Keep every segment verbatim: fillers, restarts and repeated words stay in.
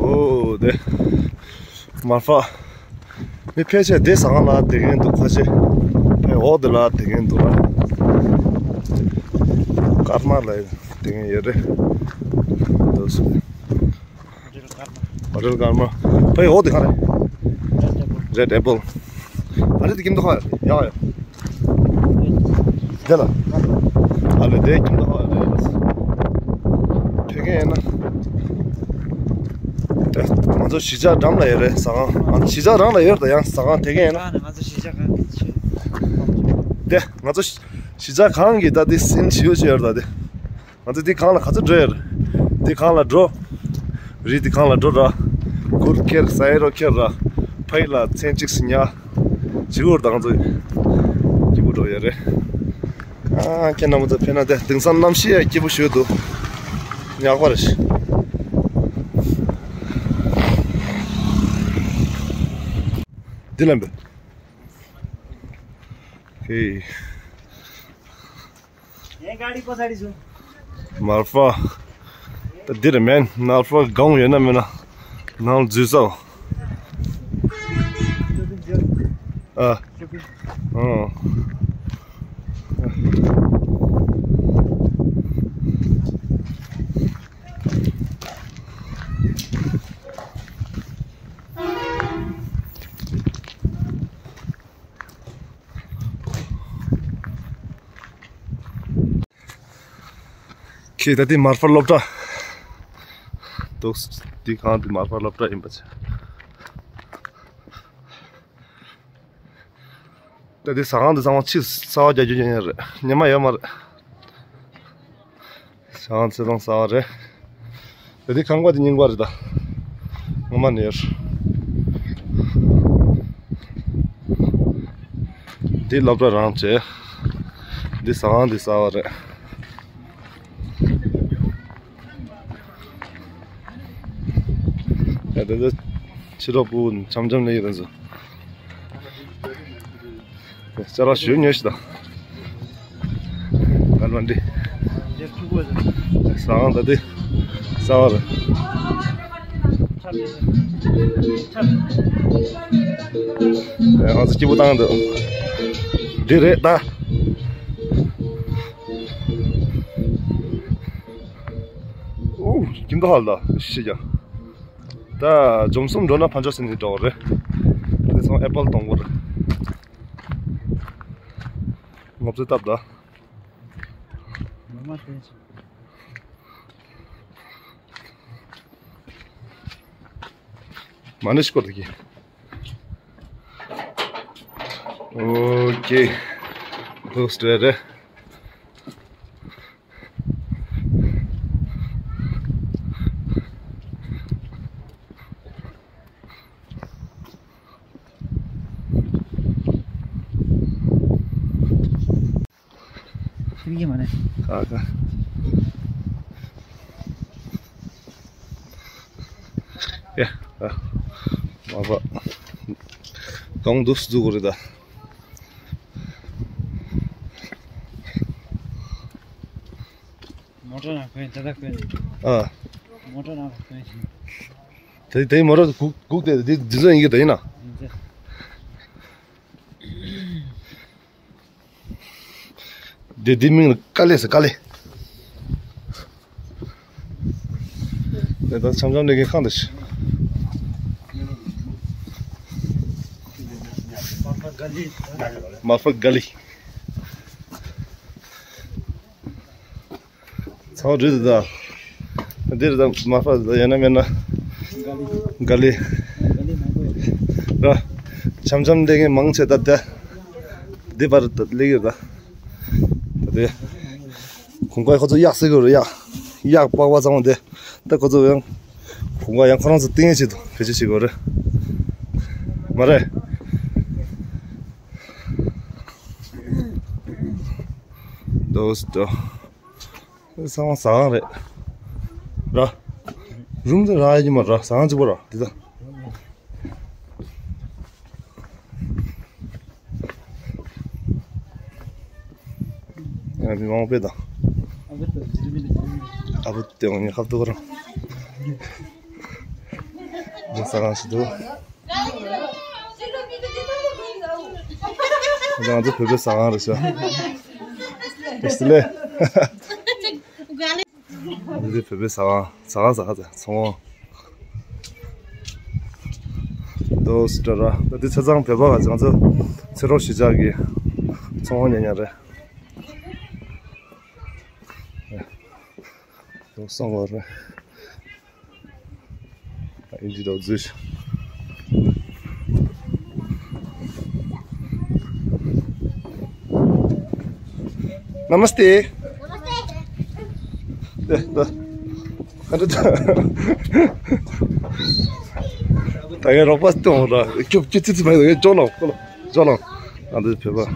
ཨོ་དེ། མར་ཧྥ། མི་ཕལ་ཆེར་དེ་ཟ་ཁང་ལ་དེ་གན་འདུག་ཁ་ཤས། ཕའི་འོག་དེ་ལ་དེ་གན་འདུག་ལ། ཀརྨ་ལ་དེ་གན་ཡོད་རེད། འདུག་སེ། ཧོ་ཊེལ་ཀརྨ། ཕའི་འོག་དེ་ག་རེད། Red Apple། ཨ་རེ་དེ་ཀིམ་དུ་ཧ་ཡ་ཡ། དེ་ལ། ཨ་ལེ་དེ་ཀིམ་དུ་ཧ་རེད། ཕེ་གེ་ཡིན་ན། དེ་ང་ཚོ་གཞིས་ཆགས་འགྲམ་ལ་ཡོད་རེད་ཟ་ཁང་། ང་ཚོ་གཞིས་ཆགས་རང་ལ་ཡོད་རེད། ད་ཡང་ཟ་ཁང་དེ་གེ་ཡིན་ན། ང་ཚོ་གཞིས་ཆགས་གང་གི་ཆེད། དེ་ང་ཚོ་གཞིས་ཆགས་གང་གི་ད་དེ་སིན་ཞིའུ་ཅི་ཡོད་ད་དེ། ང་ཚོ་འདི་གང་ལ་ག་ཚོད་འགྲོ་ཡ་རེད། འདི་གང་ལ་འགྲོ། རི་འདི་གང་ལ་འགྲོ་ར། གུར་ཁྱེར་ཟ་ཡ་རོ་ཁྱེར་ར། ཕ་ཡི་ལ་མཚན་གཅིག་སི་ཉ། ཇི་གུར་དང་ཚོ། སྐྱིད་པོ་འགྲོ་ཡ་རེད། ཨ་ཁྱེད་རྣམ་པ་ཚོ་ཕེབས་ན་དེ་དེང་སང་གནམ་གཤིས་ཡ་སྐྱིད་པོ་ཞུ་འདུག་ཉག་པ་རེད། འདི་ལ་འབད། ཧེ། ए गाडी पछाडि छु। མར་ཧྥ། ད་འདིར་མེད། མར་ཧྥ་སྒང་ཡོད་ན་མེད་ན། ནང་འཛུལ་ས། ཨ། ཨ། ཁྱེད་ད་ལྟའི་མར་ཧྥ་སློབ་གྲྭ་འདུག་འདི་གང་འདི་མར་ཧྥ་སློབ་གྲྭ་ཡིན་པ་ཆེ། ད་ལྟའི་ཟ་ཁང་འདི་ཚང་མ་ཕྱིར་གསར་པ་རྒྱག་རྒྱུ་ཡིན་རེད། ཉི་མ་ཡོད་མ་རེད། ཟ་ཁང་ཚེ་ཐང་གསར་པ་རེད། ད་ལྟའི་ཁང་པ་འདི་རྙིང་པ་རེད་ད། སྔོན་མ་ནས་ཡོད། འདི་སློབ་གྲྭ་རང་བྱས། འདི་ཟ་ཁང་འདི་གསར་པ་རེད། ཡ་ད་ལྟ་ཕྱི་རོལ་པོ་འཆམ་འཆམ་ལས་ཡོད་ད་ཚོ། ཅ་ལག་ཞུ་ཉོས་ཤི་ད། ག་ལོ་འདི། ཟ་ཁང་ད་འདི། གསར་པ་རེད། ང་ཚོ་སྐྱིད་པོ་བཏང་འདུག་འདི་རེད་ད། ཨོ། ཁྱིམ་ཐོག་ལ་ཤི་ཀྱང་། ད་འཛོམས་གསུམ་འགྲོ་ན་ཕན་ཆོག་ཟིན་ནས་འགྲོ་བ་རེད། དེ་སོང་ཨེ་པལ་དང་པོ་རེད། ངོ་ཚ་སྟབས་ད། མ་ཎི་སྐོར་དེ་གི། ཨོ་ཀེ། འདུག་སྟེ་རེད། ཁྱེད་ཀྱིས་མ་ནས། ཁ་ཁ། ཡ། ཨ། མ་པ། གང་འདུག་འཛུགས་རེད་ད། མོ་ཊ་ནང་གོན་ད་ལྟ་གོན། ཨ། མོ་ཊ་ནང་གོན་ཞིང་། དེ་དེ་མོ་ཊ་གུག་གུག་དེ་དེ་འདི་ཚོ་ཡིན་གྱི་ད་ཡིན་ན། ཡིན་ཚེ། དེ་དེ་མིང་ལ་དཀའ་ལས་ཟེར་དཀའ་ལས། དེ་ད་འཆམ་འཆམ་ལས་ཀའི་ཁང་དེ་ཤི། མར་ཧྥ་ག་ལི། ཚང་མ་འགྲིག་འདུག་ད། འདིར་ད་མར་ཧྥ་ད་ཡོད་ན་མེད་ན། ག་ལི། ར། འཆམ་འཆམ་བསྡད་མཁན་མང་ཆེ་ད་ད། འདི་བར་ད་སླེབས་ཡོད་ད། ད་དེ། གོང་ཁ་ཁོ་ཚོ་གཡག་བསད་གི་རེད་གཡག་གཡག་པགས་པ་ཚང་མ་དེ། ད་ཁོ་ཚོ་ཡང་། གོང་ཁ་ཡང་ཁོ་རང་ཚོ་བསྟེན་ཡས་ཆེད་དུ་བེད་སྤྱོད་བྱེད་གི་རེད། མ་རེད། འདུག་སེ་འགྲོ། ཚང་མ་ཟ་ཁང་རེད། ར། རུམ་དེ་རག་ཡ་གི་མ་ར་ཟ་ཁང་གཅིག་པོ་ར་འདི་ད། ཡ་མི་མང་པོ་དང་། ཨ་བུ་དེ་འོང་ནི་ཧབ་ཏུ་གོ་རང་། འདི་ཟ་ཁང་ཞིག་འདུག་འདི་ང་ཚོ་བོད་པའི་ཟ་ཁང་རེད་ཤག་བཀྲ་ཤིས་བདེ་ལེགས། འདི་བོད་པའི་ཟ་ཁང་། ཟ་ཁང་། ཟ་ཁང་། ཟ་ཚོང་ཁང་། དོ་སི་ཏྲ་ར། ད་འདི་ཆ་ཚང་བོད་པ་ག་ང་ཚོ་ཚེ་རོགས་གཞིས་ཆགས་ཀྱི་ཚོང་ཁང་ཉག་ཉག་རེད། དོ་སོང་བ་རེད། ཨིན་ཇི་རོགས་འཛུལ། Namaste. ད་ངའི་རོགས་པ་སྟོན་ར། ཁྱོད་ཁྱོད་ཙི་ཙི་མ་ཡོང་། ཅོག་ལང་། ཅོག་ལང་། ཨ་འདི་བོད་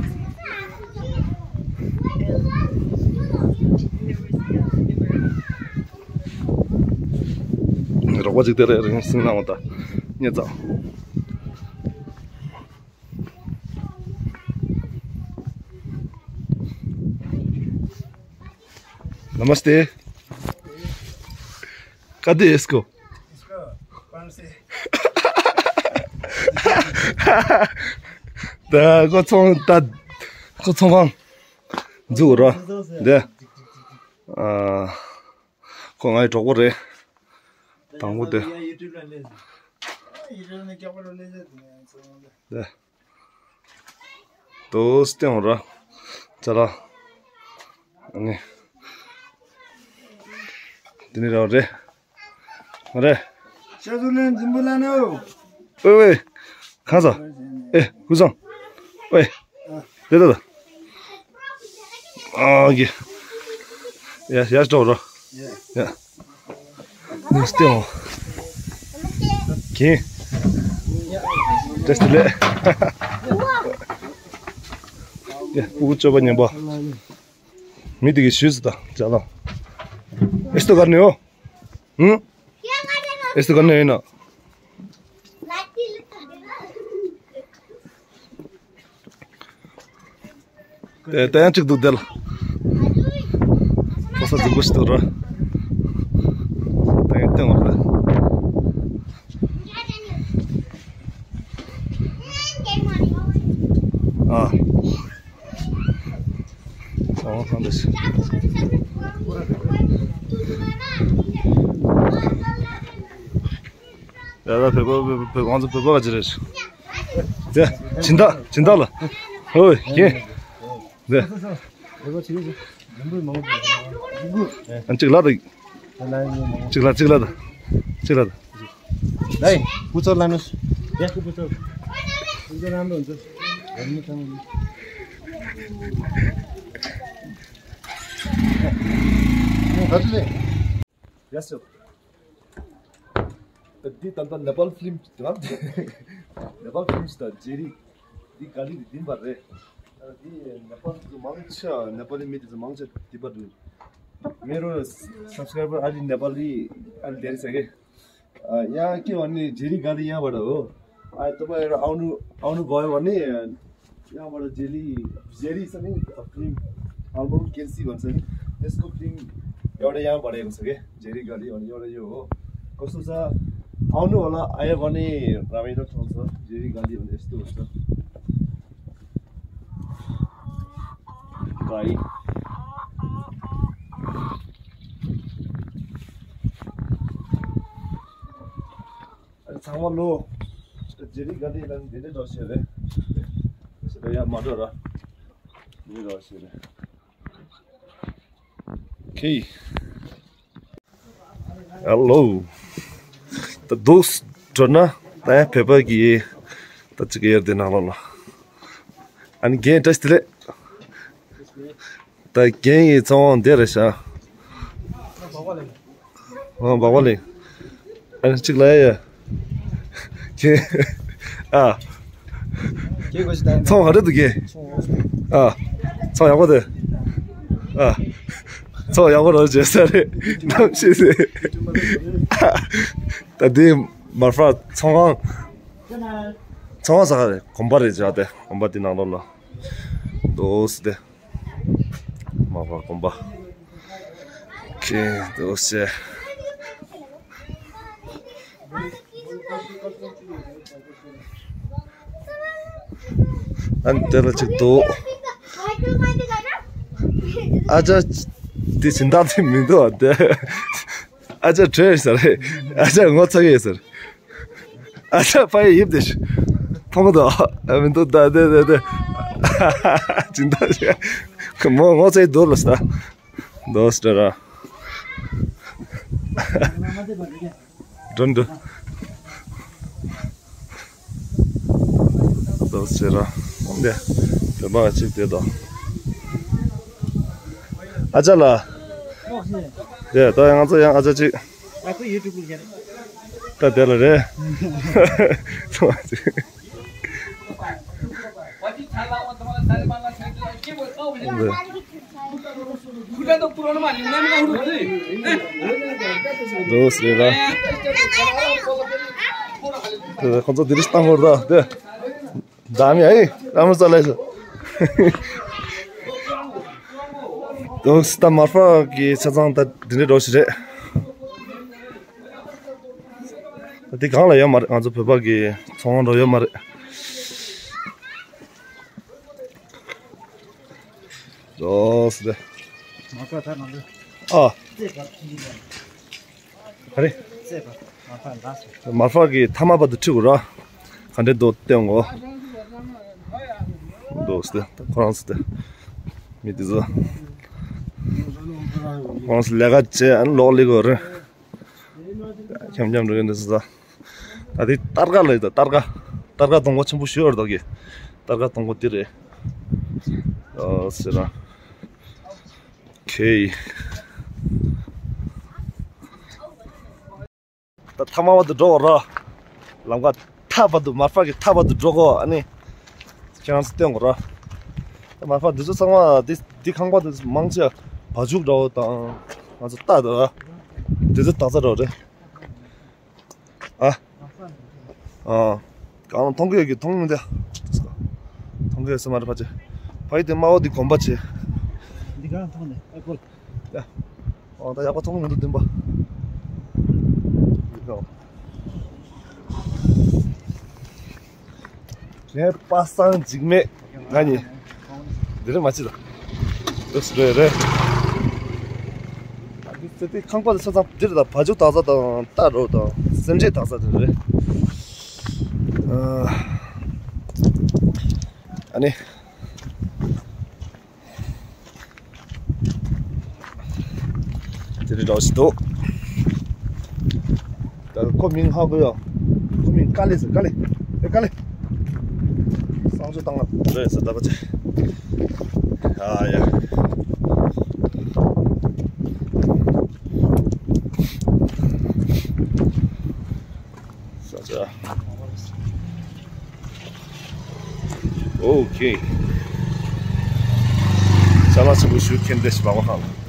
པ། རོགས་པ་ཅིག་དེ་རེ་རིང་སིང་ནང་བ་ད་ཉེ་ཙང་། नमस्ते। कति यसको? यसको पाँच सय। ད་ཁོ་ཚོང་ད་ཁོ་ཚོང་ཁང་འཛུགས་ར། དེ་ཨ། ཁོ་ངའི་གྲོགས་པོ་རེད། དང་པོ་དེ། དེ། དོ་སྟེང་ར། ཅ་ལག་ཨ་ནི། དེ་ནི་ར་རེད། རེད། ཤ་ཚུ་ལེན་འཛིན་པོ་ལ་ནོ། ཝེ་ཝེ། གང་ཟ། ཨེ་ཧུ་སང་། ཝེ། དེ་ད་ད། ཨ་གི། ཡ་ཡ་ཅོག་ར། ཡ། ནི་སྟེང་། གིན། བཀྲ་ཤིས་བདེ་ལེགས། ཡ་སྤུ་གུ་སྤྱོད་པ་ཉམས་པ། མི་དེ་གིས་ཞུས་སུ་དང་ཅ་ལག་ཨེ་སྟོ་གར་ནི་ཡོ། ཧུམ། ཨེ་སྟོ་གར་ནི་ཡོད་ན། དེ་དེ་ཡང་གཅིག་འདུག་དེ་ལ། ཕོ་ས་འཛུགས་པོ་ཞིག་འདུག་ར། དེ་ཡང་སྟེང་འོག་རེད། ཨ། ཨོ་ཧང་དེ་ཞིག་ཡ་ད་བོད་པ་བོད་པ་ང་ཚོ་བོད་པ་ག་ཅི་རེད། དེ་སྦྱིན་བདག་སྦྱིན་བདག་ལ། ཧོ་ཡེ། དེ། ཨ་གཅིག་ལ་དང་། གཅིག་ལ་གཅིག་ལ་དང་། གཅིག་ལ་དང་། ལའི། བུ་ཚོ་ལ་ནོ། ཡ་བུ་ཚོ། བུ་ཚོ་ལ་ནོ་ཚོ། ཡ་མི་ཚང་མ། ཡ་ད་ཚོ་ལེ། ཡ་སོ། འདི་ད་ལྟ་ནེ་པཱལ་ཕི་ལིམ་རང་། ནེ་པཱལ་ཕི་ལིམ་དང་ཇེ་རི། འདི་ག་ལི་རི་བདུན་པ་རེད། འདི་ནེ་པཱལ་དུ་མང་ཆེ་ནེ་པཱལ་ལི་མི་དེ་ཚོ་མང་ཆེ་འདི་པ་འདུག་མེ་རོ་སབ་སི་ཀ་རའི་བར་ཨ་ལི་ནེ་པཱལ་ལི་ཨ་ལི་དེ་རེད་ཟེར་གི། ཡང་ཀི་བ་ནི་ཇེ་རི་ག་ལི་ཡང་བ་ར་ཨོ། ཨ་ཏོ་པ་ཡ་ར་ཨའུ་ནུ་ཨའུ་ནུ་གོ་ཡ་བ་ནི། ཡང་བར་ཇེ་རི་ཇེ་རི་ས་ནི་ཕིལམ་ཨལ་བམ་ཀེན་སི་བར་ས་ནི་ཡེ་སི་ཀོ་ཕིལམ་ཡོ་རེ་ཡང་བར་ཡོ་ས་གེ་ཇེ་རི་ག་ལི་ཡོ་ཡོ་རེ་ཡོ་ཀོ་སུ་ས་ཨའུ་ནུ་བ་ལ་ཨ་ཡ་བ་ནི་ར་མེ་ད་ཐོང་ས་ཇེ་རི་ག་ལི་ཡོ་ཡེ་སི་ཏོ་ས་ག་ཡི། ཚང་མ་ལོ། ཇེ་རི་ག་ལི་ལ་འདི་འདྲ་འགྲོ་ཤེས་རེད། ཞེ་ད་ཡ་མ་འགྲོ་ར། འདི་འགྲོ་ཤེས་རེད། ཁེ། ཧེ་ལོ། ད་འདུག་འགྲོ་ན་ད་ཡ་བོད་པ་གི་ད་ཅིག་ཡར་དེ་ནང་ལོགས་ལ། ཨ་ནི་རྒན་བཀྲ་ཤིས་བདེ་ལེགས། ད་རྒན་ཡི་ཚང་བ་འདི་རེད་ཤག་ཨ་བག་བ་ལེན། ཨ་གཅིག་ལ་ཡ། རྒན། ཨ། རྒན་གོ་ཞིག་ད། ཚང་ག་རེ་འདུག་རྒན། ཨ། ཚང་ཡག་པོ་དེ། ཨ། ཚང་ཡག་པོ་རོ་བྱེད་ས་རེད། ནམ་ཤེས་ཟེར། ད་འདི་མར་ཧྥ་ཚང་ཁང་། ཚང་ཁང་ཟ་ཁང་རེད། དགོན་པ་རེད་བྱ་དེ་དགོན་པ་འདི་ནང་ལོགས་ལ། འདུག་སེ་དེ། མ་པ་དགོན་པ། ཁེ་འདུག་སེ། ཨ་ནི་དེ་ལ་ཅིག་འདུག་ཨ་ཅག་དེ་སྦྱིན་བདག་དེ་མི་འདུག་ཨ། དེ་ཨ་ཅག་བྲོས་ཟེར། ཨ་ཅག་ངོ་ཚ་གི་ཟེར། ཨ་ཅག་ཕ་ཡི་ཡིབ་དེ་ཕོང་དོ། ཨ་མི་འདུག་ད་དེ་དེ་དེ་སྦྱིན་བདག་མོ་ངོ་ཚ་གི་འདུག་ལ་ས། འདུག་ཟེར་ར། འགྲོ་འགྲོ། འདུག་ཟེར་ར། འདི་བོད་པ་གཅིག་དེ་དང་། ཨ་ཅག་ལགས། དེ་ད་ང་ཚོ་ཡང་ཨ་ཅག་གཅིག་ད་དེ་ལ་རེད། འདུག་ཟེར་ར། ཁོང་ཚོ་དེ་རིང་བཏང་བར་ད་དེ། འདམ་ཡ་ཨེ་ར་མ་ས་ལས་སོ། འདུག་ད་མར་ཧྥ་གི་ཆ་ཚང་ད་འདི་འདྲའི་འགྲོ་ཞིག་རེད། ད་འདི་གང་ལ་ཡོད་མ་རེད། ང་ཚོ་བོད་པ་གི་ཚོང་ཁང་འགྲོ་ཡོད་མ་རེད། འདུག་ཟེར། མར་ཧྥ་ད་ང་ཚོ་ཨ། རྩེད་པ་ཐུག་གི་རེད། ཨ་རེ། རྩེད་པ་མར་ཧྥ་འདྲ་སོང་། མར་ཧྥ་གི་ཐ་མག་པ་དེ་ཁྲིད་དགོས་ར། ག་འདྲས་འདུག་སྟོན་དགོས། འདུག་ཟེར་ཏེ་ཁོ་རང་ཟེར་ཏེ། མི་དེ་ཚོ་ཁོ་རང་ཚོ་ལས་ཀ་བྱས་ཨ་ནི་ལོག་སླེབས་དགོས་རེད། འཁྱམ་འཁྱམ་འགྲོ་གི་འདུག་ཟེར་ས། ད་དེ་སྟར་ཀ་ལ་ཡོད་ད། སྟར་ཀ། སྟར་ཀ་གཏོང་སྒོ་ཆེན་པོ་ཞིག་ཡོད་རེད་ད་གི། སྟར་ཀ་གཏོང་སྒོ་དེ་རེད། ཨོ་ཟེར་ར། ཁེ། ད་ཐ་མག་པ་དེ་འགྲོ་བ་ར། ལམ་ཁ་མཐའ་བར་དུ་མར་ཧྥ་གི་མཐའ་བར་དུ་འགྲོ་དགོས། ཨ་ནི་ཁྱེད་རང་ཚོ་སྟོན་དགོས་ར། ད་མར་ཧྥ་འདི་ཚོ་ཚང་མ་འདི་འདི་ཁང་པ་འདི་མང་ཆེ་བ་བ་ཕྱུགས་འདྲ་བོ་དང་ང་ཚོ་རྟ་འདྲ་བོ་འདི་ཚོ་དག་ས་འདྲ་བོ་རེད། ཨ། ཨ། གང་མཐོང་གི་ཡོད་ཀྱི་མཐོང་མི་འདུག་མཐོང་གི་ཡོད་ས་མ་རེད་ཕལ་ཆེར། ཕ་ཡི་དེ་དམར་པོ་འདི་དགོན་པ་བྱས། འདི་ག་མཐོང་ནས་ཨེ་ཀོལ། ཡ། ཨོ་ད་ཡག་པོ་མཐོང་གི་མི་འདུག་བདེན་པ། འདི་ག་ངའི་པ་སངས་འཇིགས་མེད་ང་གཉིས། འདི་རེད་མ་ཅི་ལ། འདུག་སེ་རེད་རེད། ཨ་འདི་ཚེ་དེ་ཁང་པ་དེ་ཆ་ཚང་འདིར་དང་བ་ཕྱུགས་དག་ས་དང་རྟ་རོ་དང་སེམས་ཅན་དག་ས་དེ་རེད། ཨ་ནི། དེ་རིང་རོགས་ཞིག་འདུག་ད་ཁོ་མིང་ཧ་གོ་ཡོད། ཁོ་མིང་ཀ་ལེ་ཟེར། ཀ་ལེ། ཨེ་ཀ་ལེ། གསང་སྤྱོད་བཏང་ང་རེད་ཟེར་ད་པ་ཆེ། ཨ་ཡ། ས་ཆ། ཨོ་ཁེ། ཅ་ལག་ཆེན་པོ་ཞུ་མཁན་དེ་ཞིག་མ་བ་ཧང་།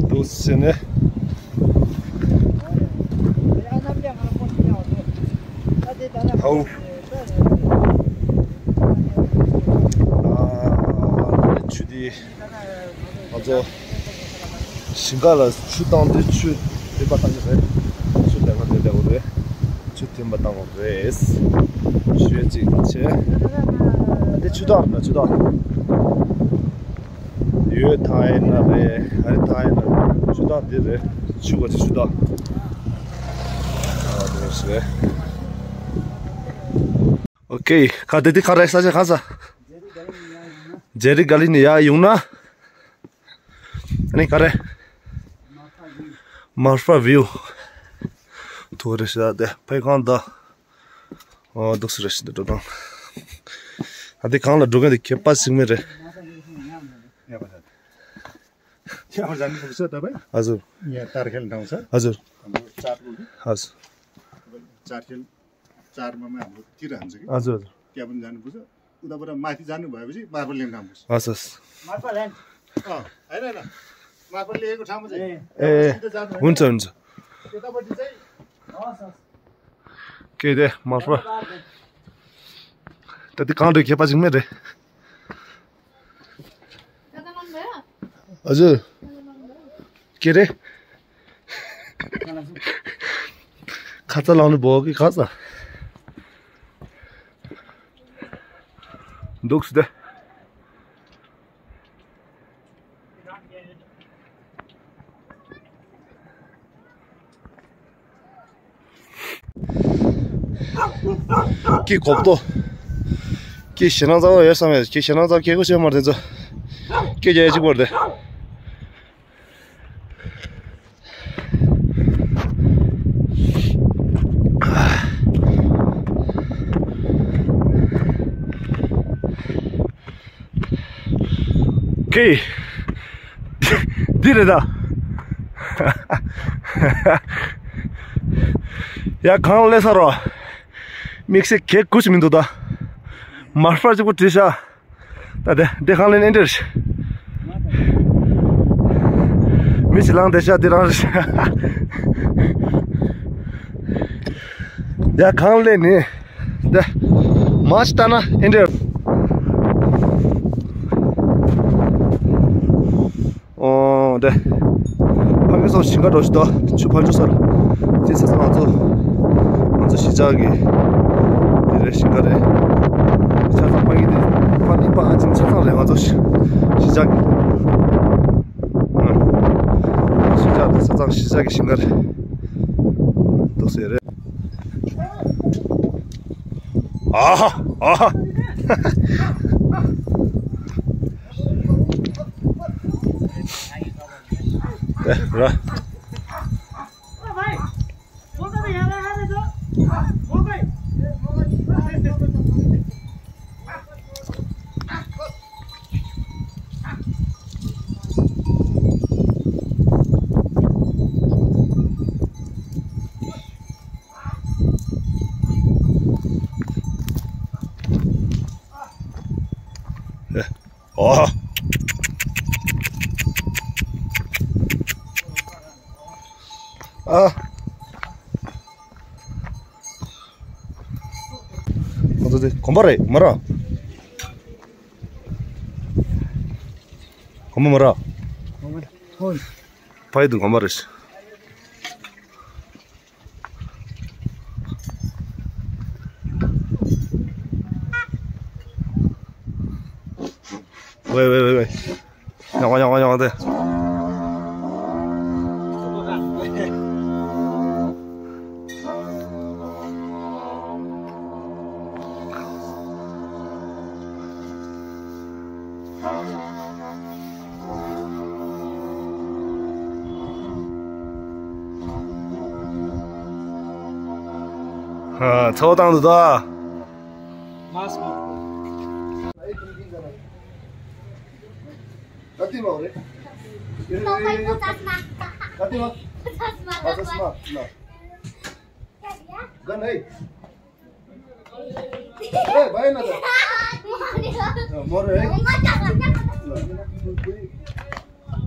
འདུག་ཟེར་ནས། ཧའོ། ཨ་ཆུ་དེ་ང་ཚོ་ཞིང་ཁ་ལ་ཆུ་བཏང་དུས་ཆུ་འཐེན་པ་བཏང་གི་རེད། ཆུ་འཐེན་པ་དེ་འདྲ་བོ་རེད། ཆུ་འཐེན་པ་བཏང་བ་རེད། ཞུ་ཡ་གཅིག་བྱས། འདི་ཆུ་བདག་རེད་ན་ཆུ་བདག་ཡོད་ཐང་ཡིན་ན་རེད། ཨ་རི་ཐང་ཡིན་ན་ཆུ་བདག་འདི་རེད། ཆུ་ག་ཆུ་ཆུ་བདག་ཨ་རེད་རེད། ཨོ་ཁེ། ག་དེ་དེ་ག་རེད་ས་ཆ་ག་ས། ཇེ་རི་ག་ལི་ནི་ཡ་ཡོང་ན། ཨ་ནི་ག་རེ། མར་ཧྥ་བིའུ། ཐུག་རེ་ཤ་དེ་ཕའི་ཁང་ད། ཨོ་འདུག་སེ་རེ་ཤ་དེ་འགྲོ་དང་། ཨ་དེ་གང་ལ་འགྲོ་མཁན་དེ་ཁྱད་པར་ཞིག་མེད་རེད། ཡ་བ་ཟ། ཡ་བ་ཟ་ནི་འདུག་སེ་ད་བས། ཨ་ཟུར། ཡ་ཏར་ཁེལ་འདང་ས། ཨ་ཟུར། ཨ་ཟུར། ཅར་ཁེལ། ཅར་མ་མ་ཡང་ཏི་ར་ཧམ་ཟིག་ཨ་ཟུར། ཀྱ་བན་ཟ་ནི་བུ་ཟ། ཨུ་ད་བ་ར་མ་ཏི་ཟ་ནི་བ་བི་ཞི་མར་པ་ལེན་ཁང་བུ་ཟ། ཨ་ཟུར། མར་པ་ལེན། ཨ་ཨ་ར་ར། མར་པ་ལེན་གོ་ཁྲ་མོ་ཟེ། ཨེ། ཨེ། ཧུན་ཚ་ཧུན་ཚ། ཨུ་ད་བ་ཏི་ཟེ། ཨ་ཟུར། ཀེ་དེ་མར་པ། ད་དེ་གང་འདྲ་ཁྱད་པར་ཅིག་མེད་རེད། हजुर। के अरे? खाता लाउनु भयो कि खाता? दुख्छ त। के खोप्दो। के सेना जाओ यार समय के सेना जाओ के को से मर दे जो। के जाए जी कर दे। के दिरे दा। या खान ले सरो। मिक्सी के कुछ मिंदो दा। मार्फा जो को टीसा। ད་དེ་དེ་གང་ལེན་ཨེ་འདྲ་རེད། མི་ཞིག་ལངས་བསྡད་ཤག་དེ་རང་རེད། ཡ་གང་ལེན་ནི། དེ་མ་ཞིག་ལྟ་ན་ཨེ་འདྲ། ཨོ་དེ། ཕ་གི་སོགས་ཞིང་ཁ་འགྲོ་ཞིག་ཏོ། ཆུ་ཕར་ཆུ་སར། དེ་ས་ས་ང་ཚོ། ང་ཚོ་གཞིས་ཆགས་ཀྱི། དེ་རེད་ཞིང་ཁ་རེད། ཆ་ཚང་ཕ་གི་དེ། ཕ་ནི་ཕ་ཨ་ཆིང་ཆ་ཚང་རེད་ང་ཚོ་གཞིས་ཆགས་ཀྱི། ཨ། གཞིས་ཆགས་དེ་ས་ཚང་གཞིས་ཆགས་ཀྱི་ཞིང་ཁ་རེད། འདུག་ཟེར་རེད། ཨ་ཧ། ཨ་ཧ། ཨེ་ར། ཨེ། ཨོ། ཨ། ཁོ་ཚོ་དེ་གོམ་པ་རེད་མ་ར། གོམ་པ་མ་ར། ཕ་ཡི་དུ་གོམ་པ་རེད།喂喂喂喂，ཉོག་ཉོག་ཉོག་དེ། ཚོགས་དང་འདུག་ད། कति भयो रे? तपाईँको चस्मा। कति भयो? चस्मा। पचासमा। ल। गन है। ए, भएन त। मर्यो। अँ, मर्यो है। ल।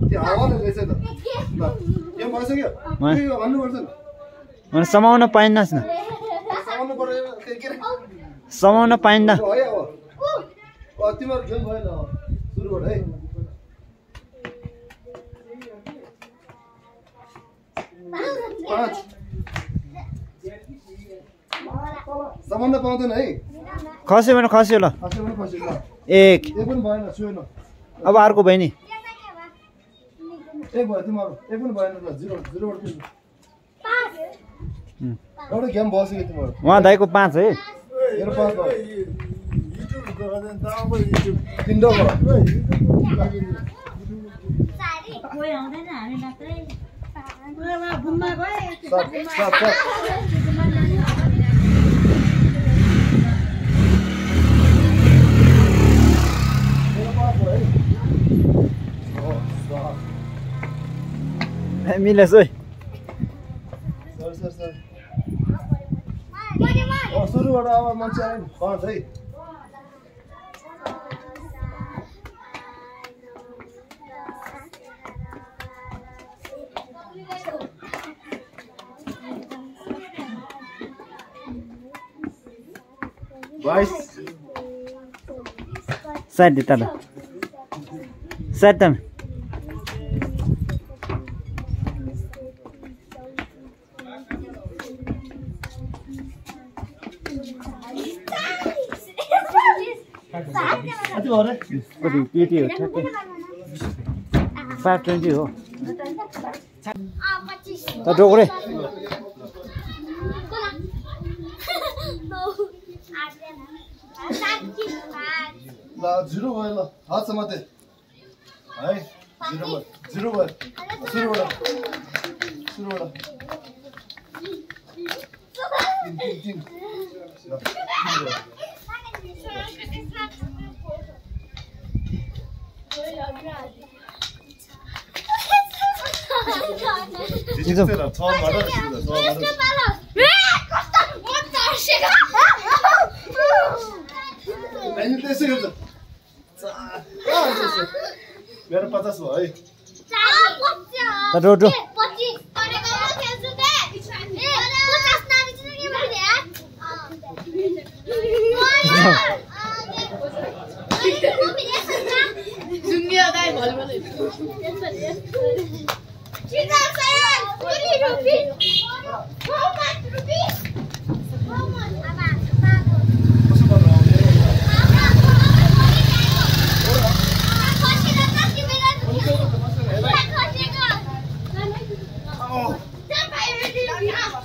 त्यो हावाले रहेछ त। ल। के भइसक्यो? अँ। त्यही हो, भन्नुपर्छ नि। अनि समाउन पाइन्न। समाउनु पर्यो, के, के रे? समाउन पाइन्न। है अब। अँ, तिमीहरू खेल भएन अब। सुरु गर है। पाँच। समाउन पाउँदैन है। खस्यो भने खस्यो ल। खस्यो भने खस्यो ल। एक। एक पनि भएन, छुएन। अब अर्को भयो नि। एक भयो, तिमीहरू। एक पनि भएन ल, जिरो, जिरोबाट तिम्रो। उम्। एउटा गेम बस्यो कि तिमीहरू। उहाँ दाइको पाँच है। मेरो पाँच भयो। तिनवटा भयो। सात, सात, सात। ए, मिलेछ है। Sir, sir, sir. अँ, सुरुबाट अब मान्छे आयो नि, पाँच है। बाइस। ས་འདི་ལྟ་ལ། ས་དམ། Five twenty ཡོད། ད་འགྲོ་དགོས་རེད། ལ་ཛི་རོ་བ་ལ་ད་ཚང་མ་དེ། ཨའི། ཛི་རོ་བ། ཛི་རོ་བ། ཟུར་བ། ཟུར་བ། ཏིང་ཏིང་ཏིང་། ཅི་ཙམ། ཚོགས་མ་རག་ཞིག་ལ་ཚོགས་མ་རག་ཞིག་ལ། ཨ་ནི་ཏེ་སེ་ག་ཚོ། ཙ། ཨ་ཏེ་སེ། ཡར་པ་ཙ་སོ་ཨེ། ད་འགྲོ་འགྲོ།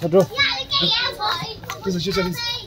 ད་འགྲོ། ཏེ་སེ་ཤི་ཤི་ཤི།